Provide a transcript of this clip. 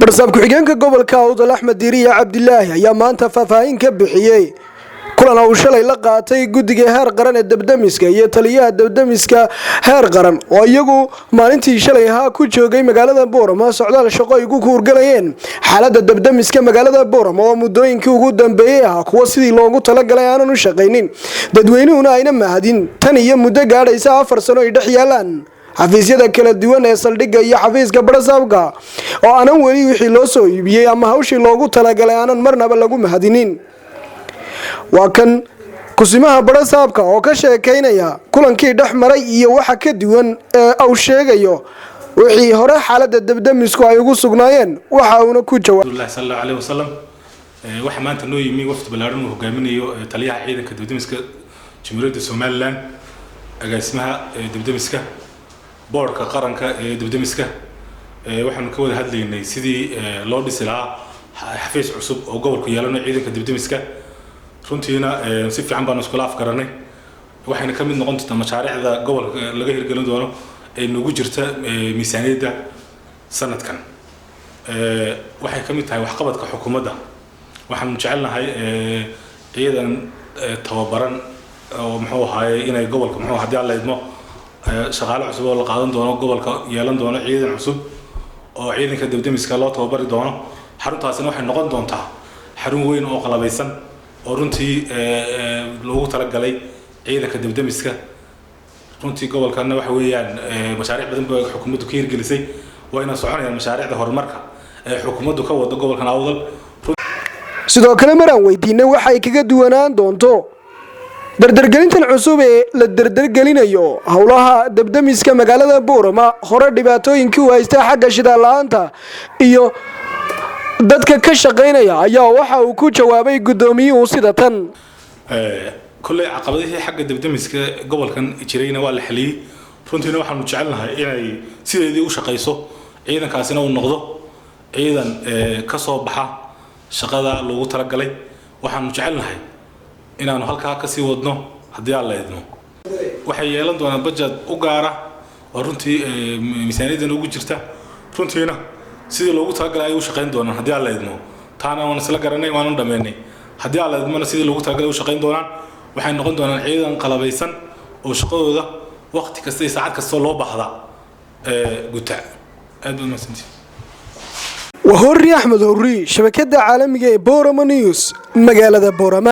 Barsaab ku-xigeenka gobolka Awdal, Axmed Diiriya Cabdilaahi, ayaa maanta faahfaahin ka bixiyey kulan uu shalay la qaatay guddiga heer qaran ee dabdamiska iyo taliyaha dabdamiska heer qaran, oo iyagu maalintii shalay ahaa ku joogay magaalada Boorama socdaal shaqo ay ugu kuurgalayeen xaalada dabdamiska magaalada Boorama, oo muddooyinkii ugu dambeeyey ahaa kuwo sidii loogu talagalay aanan u shaqaynin, dadweynuhuna ayna mahadin tan iyo muddo gaadhaysa 4 sano ay dhex yaalaan xafiisyada kala duwan ee saldhigga iyo xafiiska barasaabka, oo aanan weli wixii loo soo iibiyey ama hawshii loogu talagalay aanan marnaba lagu mahadinin. Waa kan kusimaha barasaabka oo ka sheekaynaya kulankii dhex maray iyo waxa ka duwan ee uu sheegayo wixii hore xaalada dabdamisku ay ugu sugnaayeen. Waxa uuna ku jawaab Rasulillahi sala Allahu alayhi wasalam. Waxaa maanta noo yimi wafdi ballaaran uu hogaaminayo taliyaha ciidanka dabdamiska Jamhuuriyadda Somaliland, agaasimaha dabdamiska, boardka qaranka ee dabdamiska. Waxaanu ka wada hadlaynay sidii loo dhisi lahaa xafiis cusub oo gobolku yeelano ciidanka dabdamiska. Runtiina si fiican baanu iskula afgaranay, waxayna ka mid noqon doontaa mashaariicda gobolka laga hirgelin doono ee nagu jirta miisaaniyadda sanadkan. Waxay ka mid tahay waxqabadka xukuumadda. Waxaanu jecelnahay ciidan tababaran oo, muxuu ahaaye, inay gobolka, muxuu, haddii Alla idmo, shaqaale cusub oo la qaadan doono, gobolka yeelan doono ciidan cusub oo ciidanka dabdamiska loo tababari doono. Xaruntaasina waxay noqon doontaa xarun weyn oo qalabaysan oo runtii loogu talagalay ciidanka dabdamiska. Runtii gobolkana waxa weeyaan mashaariic badan ba xukuumaddu ka hirgelisay, wayna soconayaan mashaariicda horumarka ee xukuumaddu ka wado gobolkan Awdal. Sidoo kale, maraan weydiinay waxay kaga duwanaan doonto dardargelintan cusub ee la dardargelinayo howlaha dabdamiska magaalada Boorama, hore dhibaatooyinkii u haystaa xagga shidaal la-aanta iyo dadka ka shaqaynaya, ayaa waxa uu ku jawaabay guddoomiyuhu sida tan. Kolley caqabadihii xagga dabdamiska gobolkan jirayna waa la xaliyey. Runtiina waxaanu jecelnahay inay sideedii u shaqayso, ciidankaasina uu noqdo ciidan ka soo baxa shaqada loogu talagalay. Waxaanu jecelnahay inaanu halkaa kasii wadno haddii Alla idmo. Waxay yeelan doonaan budget u gaara oo runtii miisaaniyaddan ugu jirta. Runtiina sidii loogu talagalay ay u shaqayn doonaan haddii Alla idmo. Taana waan isla garanay, waanu dhammaynay. Haddii Alla idmona sidii loogu talagalay u shaqayn doonaan. Waxay noqon doonaan ciidan qalabaysan oo shaqadooda waqti kasta iyo saacad kastoo loo baahda guta. Aad baad mahadsantihin. Waa Horri Axmed Horri, shabakada caalamiga ee Borama News, magaalada Boorama.